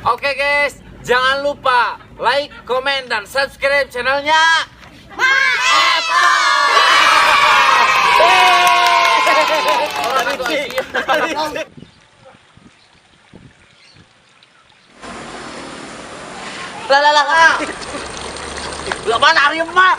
Oke guys, jangan lupa like, komen, dan subscribe channelnya. Eva. Lah lah lah. Lah. Lah mana ari emak?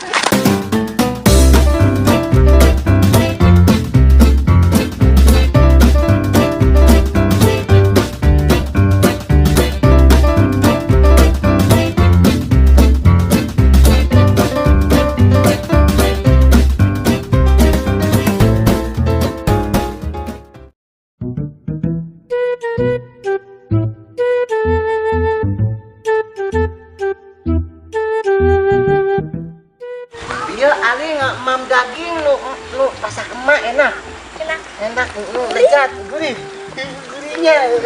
Iya, Ali nggak mam daging nu nu pasak emak enak. Enak. Enak nu lezat, gurih. Gurihnya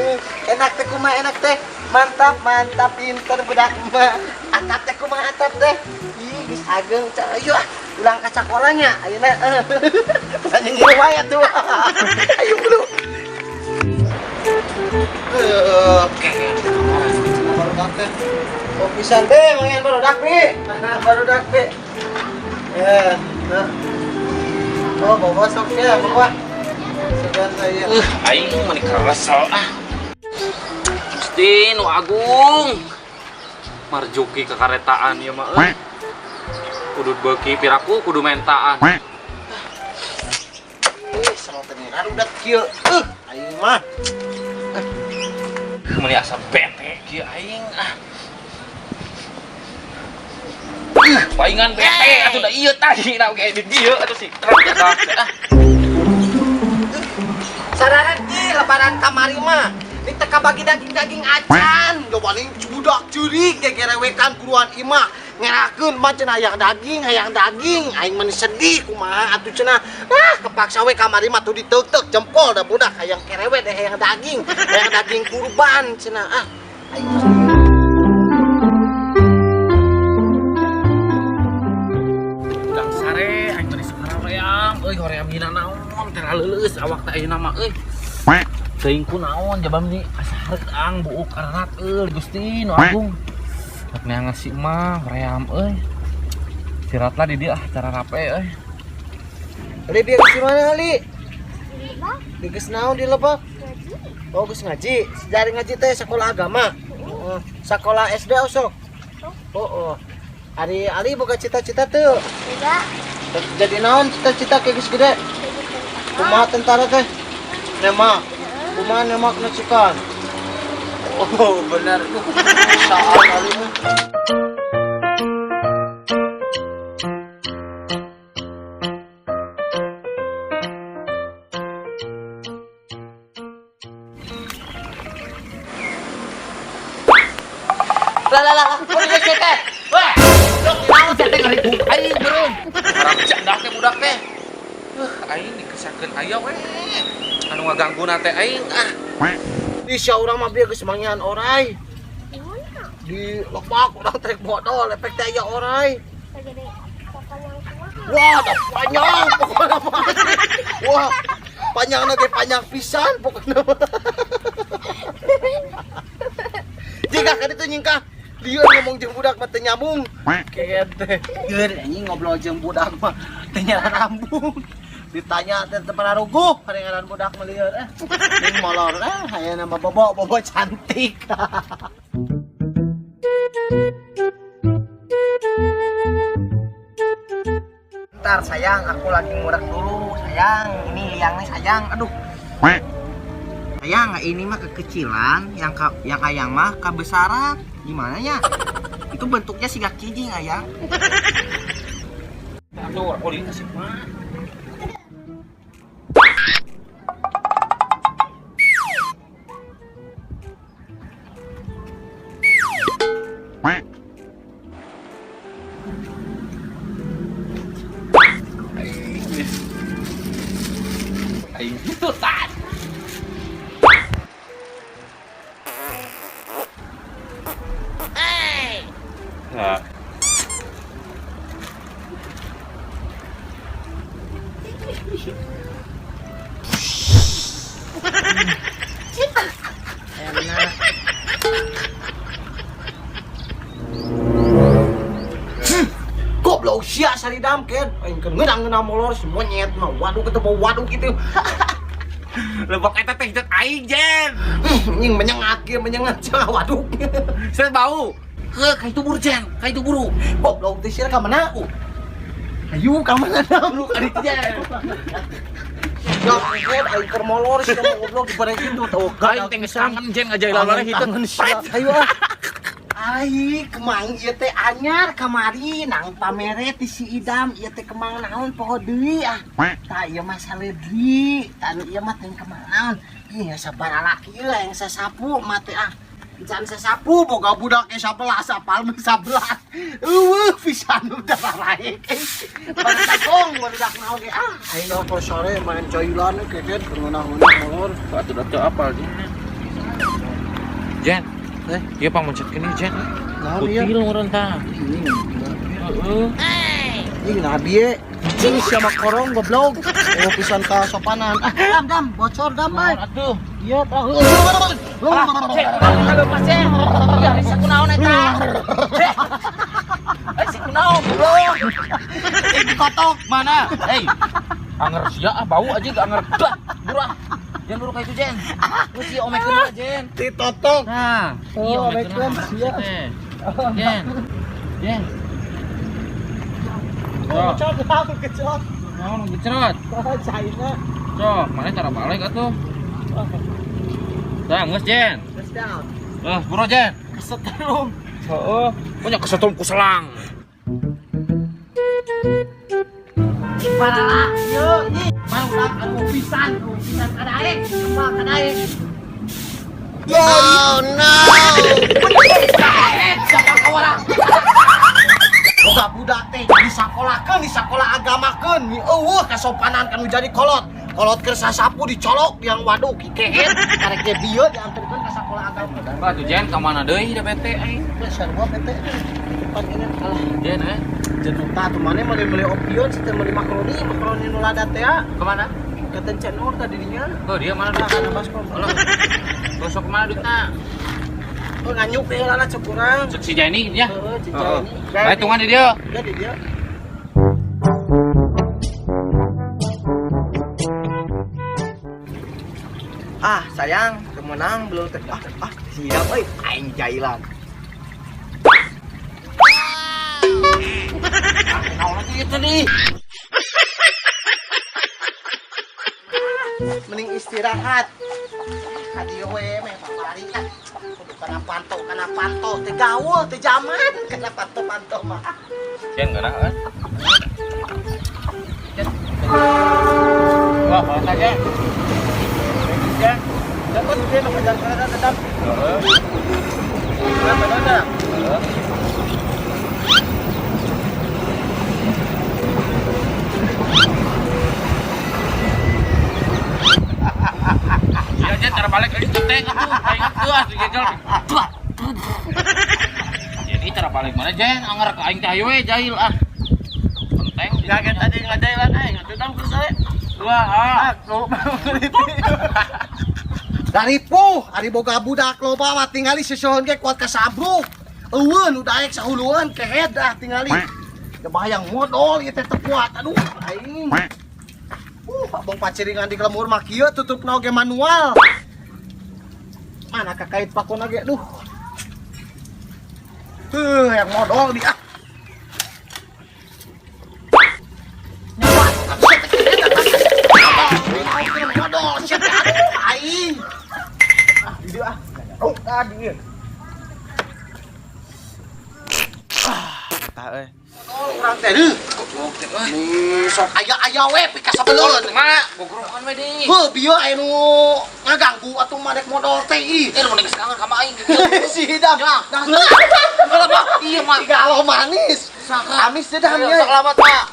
enak teh, kumaha enak teh. Mantap, mantap, pinter budak emak. Atap teh kumaha atap teh. Ih, geus ageng, ayo ah, ulang ka sakolanya ayeuna. Tanya ngilu wae tuh. Ayo bro. Oke, barudak teh. Oh, pisan teh, mangian barudak bi. Barudak bi. Ya, nah. Oh, bawa sok ya, bawa. Segan saya. Aing mani kesel ah. Gusti nu agung. Marjuki kekaretaan ieu mah euy. Kudu beuki piraku kudu mentaan. Ih, sama teh ngarudak kieu. Aing mah. Meni asa bete kieu aing ah. Paingan bete atuh da ieu tadi na oge di dieu atuh si truk eta ah. Sararan ki lebaran kamari mah. Di teka bagi daging-daging acan. Paling budak ceurik gegerewekan guruan imah. Ngerakeun mah cenah hayang daging, hayang daging. Aing mah sedih kumaha atuh cenah. Ah, kepaksa we kamari mah tuh diteuk-teuk jempol da budak hayang kerewe deh hayang daging kurban cenah. Ah, aing mah Budak sare aing mah hoream euy, hoream dina naon teh leuleus awak teh ayeuna mah euy. Teuing ku naon jabam ni asa hareut buuk karat euy Gusti nu agung. Rek neangan si mah hoream euy. Siratlah di dieu ah cara rape euy. Ali bieu geus di mana Ali? Di lebak. Di geus naon di lebak? Ngaji. Oh, geus ngaji. Dari ngaji teh sekolah agama. Heeh. Sekolah SD osok. Oh, oh. Ari Ali boga cita-cita tuh. Boga. Jadi naon cita-cita kayak geus gede? Jadi tentara. Kumaha tentara teh? Nemak. Kumaha nemak nasukan? Oh, benar. Saat Ali mah. Lah lah lah, kok geus teh? Wah, naon teh ngaribu aing beureum. Harap candah teh budak teh. Aing dikesakeun aya we. Anu ngagangguna teh aing ah. Ih, sia urang mah bieu geus manggihan orai. Di mana? Di lebak urang trek bodol, efek teh aya orai. Sagede panjang kumaha? Wah, da panjang pokokna mah. Wah, panjangna ge panjang pisan pokokna mah. Jika ka ditu nyingkah, lieur ngomong jeung budak mah teu nyambung. Keet teh. Lieur anjing ngobrol jeung budak mah teu nyarambung. Ditanya teh teu pararuguh ngaran budak mah lieur eh. Ning molor eh aya nama bobo, bobo cantik. Bentar sayang, aku lagi ngurek dulu sayang. Ini liangnya sayang, aduh. Sayang, ini mah kekecilan, yang ayang mah kebesaran. Gimana ya? Itu bentuknya siga kijing ayang. Aduh, aku lihat sih mah. Aing itu tan. Nah. Enak. saridam ken. Aing keur ngeunang-ngeunang molor si monyet mah. Waduh ketemu waduh gitu. Lebok eta teh hideut aing, Jen. Nying menyengat kieu menyengat cenah waduk. Saya bau. Heuh, ka itu buru, Jen. Ka itu buru. Goblok teh sia ka mana? Ayo ka mana dam lu Ka ditu, Jen. Ya, ken aing keur molor sia mah goblok dibere kitu tau. Aing teh geus kangen, Jen, ngajailan lore hideut. Ayo ah. Ai, kemang ieu teh anyar kamari nang pamere ti si Idam ieu teh kemang naon poho deui ah. Tah ieu mah saledri, tah nu ieu mah teh kemang naon. Ih sabaralaki ieu yang sasapu mah teh ah. Can sasapu boga budak ge 11 apal mah 11. Eueuh pisan udah baraek. Barudak barudak naon ge ah. Aing mah sore main cailan keget ngeunah-ngeunah molor. Atuh da teu apal, Jen. Jen. Ieu pang mencetkeun ieu, Jen. Kutil ngeureun tah. Heeh. Ih, nah bieu. Ini siapa korong goblok. Oh, pisan ka sopanan. Ah, dam dam, bocor dam bae. Atuh. Iya, tah. Cek, kalau pas Jen. Iya, risa kunaon eta. Cek. Eh, si kunaon, goblok. Ini kotok mana? Hei. Anger sia ah bau aja gak anger. Dah, burah. Jangan buru kayak itu, Jen. Lu si omekeun lah, Jen. Ditotok. Nah, iya Oh, omekeun lah. sia. Jen. Jen. Bocor dam kecot. Naon gecrot? Cairna. Cok, mana cara balik atuh? Tah, geus, Jen. Geus dam. Eh, buru, Jen. Kesetrum. Heeh. Punya kesetrum ku selang. Parah, yo, ih, barudak anu pisan, anu pisan kadaek, kembang kadaek. Oh no. Siapa kawara? Boga budak teh disakolakeun, disakolah agamakeun, mi eueuh kasopanan kanu jadi kolot. Kolot keur sasapu dicolok yang waduk kehet, karek ge bieu dianterkeun ka sakolah agama. Bah, tuh Jen ka mana deui da bete aing. Geus sarua bete. Depan ini alah. Jen eh. Jenuta tuh mana mau beli opion, sih beli makaroni, makaroni nu lada teh ya. Kemana? Ke Cenur tadi dinya. Oh, dia mana Nah, duitna? kana baskom. Alah. Gosok kemana duitna? Oh, nganyuk deh lah cek kurang. Cek si Jenny ya. Heeh, si Jenny. Bae hitungan di dia. Udah di dia. Ah, sayang, kemenang belum ter siap euy, aing jailan. Naon lagi itu nih? Mending istirahat. Hadieu we meh papari ah. Kudu kana panto teh gaul teh zaman kana panto-panto mah. Jen geuna kan? Jen. Wah, mana Jen? Jen. Dapat dia nu ngajar kana tetap. Heeh. Berapa dona? Heeh. Ya, Jen, cara balik lagi teh atuh. Aing teu atuh jajal. Jadi cara balik mana Jen? Anger ka aing teh ayo we jahil ah. Penteng. Ya kan tadi ngajailan aing atuh dam keur sare. Wah, ah. Dari puh, ari boga budak loba mah tingali sesohon ge kuat kasabruk. Eueun nu daek sahulueun kehed ah tingali. Da bayang modol ieu teh teu kuat aduh aing. Abang paciringan di lemur mah kieu tutupna oge manual. Mana kakait pakona ge duh. Heuh, yang modol di ah. Modol sia teh aduh aing. Ah, di dieu ah. Oh, tadi. Ah, tah euy. Modol urang teh deuh. Goblok teh euy. Nih, sok aya-aya we pika sabeleun. Kumaha? Gogrokan we deui. Heuh, bieu aya nu ngaganggu atuh mah dek modol teh ih. Eh, lu mending geus kangen ka aing gitu. Si Hidam. Ya. Nah, Kenapa? Iya, mah. Galo manis. Amis teh dah Ayo, nya. sok lama, Pak.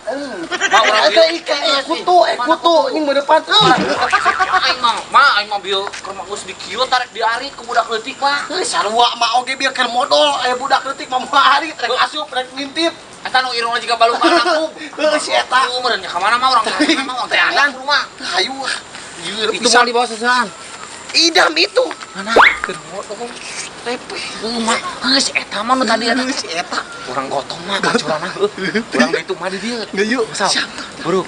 Ma, urang Eta bieu. ika kutu, kutu ning depan. Aing mah, ma aing mah bieu keur mah geus dikieu tarik diarit ku budak leutik mah. Heuh, sarua mah oge bieu keur modol aya budak leutik mah moal arit rek asup rek ngintip. Eta nu irungna jiga balukan aku. Heuh, si eta. Tuh meureun ka mana mah urang teh mah urang teh Teangan. rumah. Hayu ah. Itu mau dibawa sesean. Idam itu. Mana? Keur modol. KTP. Heuh mah, geus eta mah nu tadi eta. Si eta. Urang gotong mah kacurana heuh. Urang ditu mah di dieu. Yuk. Sok. Buru.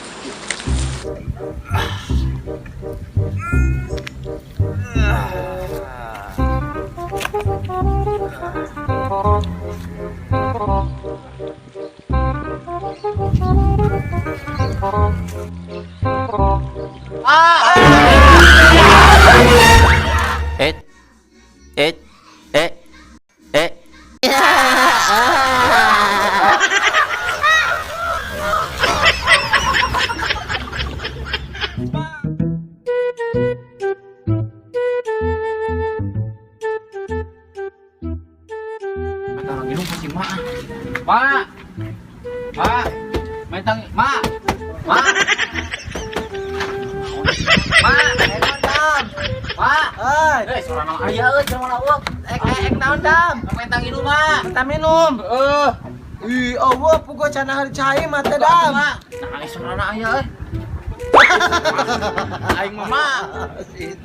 Eh, eh, eh, eh. Minta minum pasti mak. Pak. Pak. Minta mak. Mak. Mak. Pak. Hei. Eh, suara nama aya euy, suara nama eueuh. Ek ek naon dam? Minta minum mak. Minta minum. Heeh. Ih, eueuh pugo cenah hari cai mah teh dam. Nah, suara nama aya euy. Aing mah mak.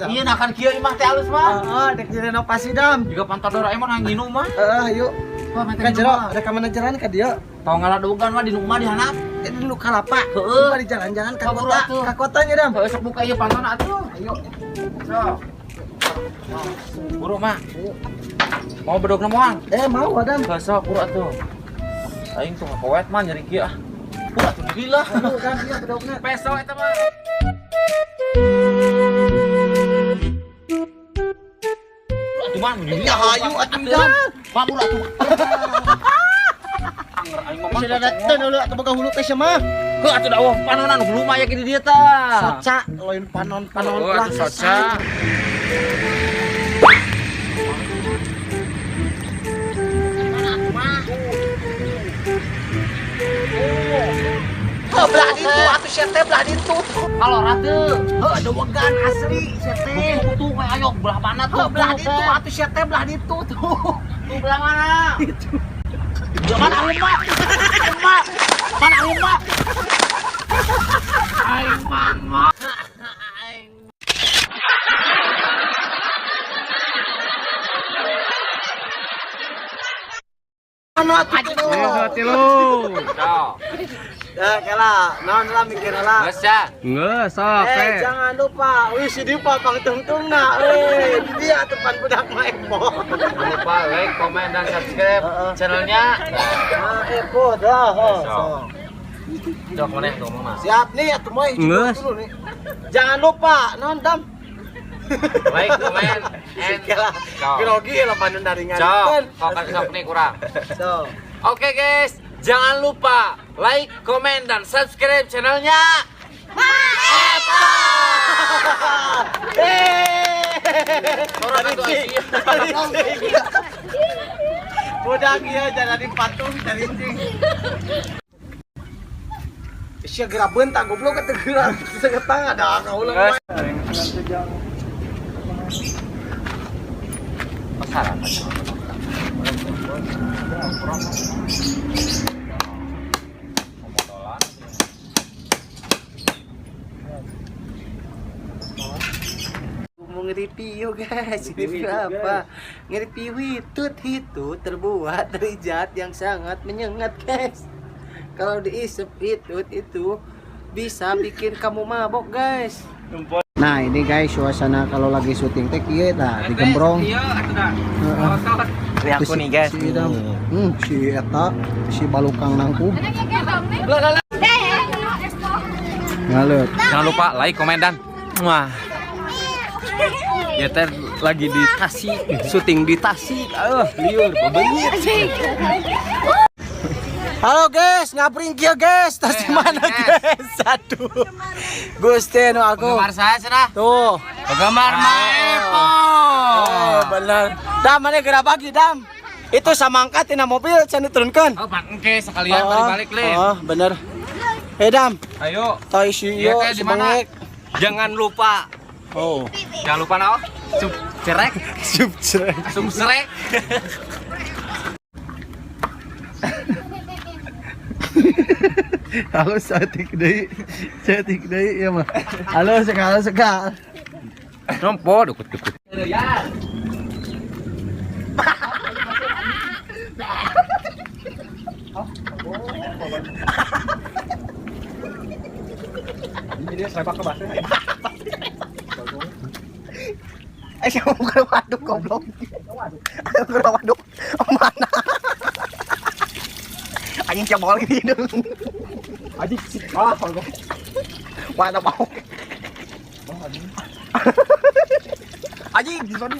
Iya nah kan kieu imah teh alus mah. Heeh, dek direnovasi dam. Juga pantat Doraemon aing nginum mah. Heeh, yuk. Wah, minta Ka minum jero, mah. rek ka mana jalan ka dieu? Tong ngaladugan mah di rumah di handap. Eh, di lu kalapa. Heeh. Di jalan-jalan ka Kabur kota, atuh. ka kotanya dam. Heuh, sok buka ieu pantona atuh. Ayo. Sok. Buru mah. Mau bedog moal? Eh, mau dam. Heuh, sok buru atuh. Aing tuh ngakowet mah nyeri kieu ah. Buru atuh deui lah. Aduh, dam ieu bedogna. Peso eta mah. Atuh mah deui. Ya hayu atuh dam. Mah buru atuh. Anger aing mah. Sudah datang dulu atau boga hulu teh mah. Heuh atuh da eueuh panonan hulu mah aya di dieu tah. Soca, lain panon-panon Oh, lah. atuh soca. Heuh, belah ditu atuh sia teh belah ditu. Kalau ratu, Heuh, dewegan asli sia teh. tuh kayak ayo belah mana tuh? Heuh, belah ditu atuh sia teh belah ditu tuh. Tuh belah mana? Belah mana rumah? Rumah. Mana rumah? Aing mama. Aing. Anu atuh. Sok. Ya, kela, naon lah mikir lah. Geus ya. Nggak, sok. Eh, jangan lupa, wih si Dipa pang tungtungna, wih, dia atuh pan budak mah Epo. Jangan lupa like, komen, dan subscribe Heeh. channelnya. Ah, Epo dah, ho. Sok. Sok mana yang ngomong mah? Siap nih atuh mah Nges. dulu nih. Jangan lupa, naon dam. Like, komen, and Kela, Sok. grogi lah bandung daringan. Sok, kok kan sok nih kurang. Sok. Oke guys, jangan lupa like, komen, dan subscribe channelnya. Eh. Orang atuh Carincing. Aisyah. Budak ieu jangan dipatung carincing. Sia geura beunta goblok teu geura segetang ada ngaulang Geus. Pasaran. Mau nge-review guys, review apa? Nge-review hitut itu terbuat dari zat yang sangat menyengat guys. Kalau diisep hitut itu bisa bikin kamu mabok guys. Nah ini guys suasana kalau lagi syuting teh kieu tah digembrong. Iya, atuh dah. Heeh. Aku nih guys. Si Idam. Si eta si balukang nangkub. Ngalut. Jangan lupa like, komen, dan wah. Ya teh lagi di Tasik, syuting di Tasik. Liur, bebeungit. Halo guys, ngapring kieu guys. Tas di mana guys? Aduh. Gusti nu aku. Penggemar saya cenah. Tuh. Penggemar Maepo. Oh, bener. Dam, mana gerak pagi, Dam? Itu samangka tina mobil can diturunkeun. Oh, Pak engke sekalian balik-balik, Lin. Oh, bener. Eh, Dam, Ayo. tai si Iya, ieu teh, si di mana? bengek. Jangan lupa. Oh. Jangan lupa naon? Sub cerek, Subscribe. sub serek. Halo, satik deui. Satik deui ieu mah. Halo, sekal sekal. Nompo dukut-dukut. Jadi serepak ke bahasa. Eh, siapa bukan waduk goblok. Bukan waduk. Mana? Anjing cebol gini hidung. Anjing sih. Ah, kalau Mana mau? Anjing, di sana.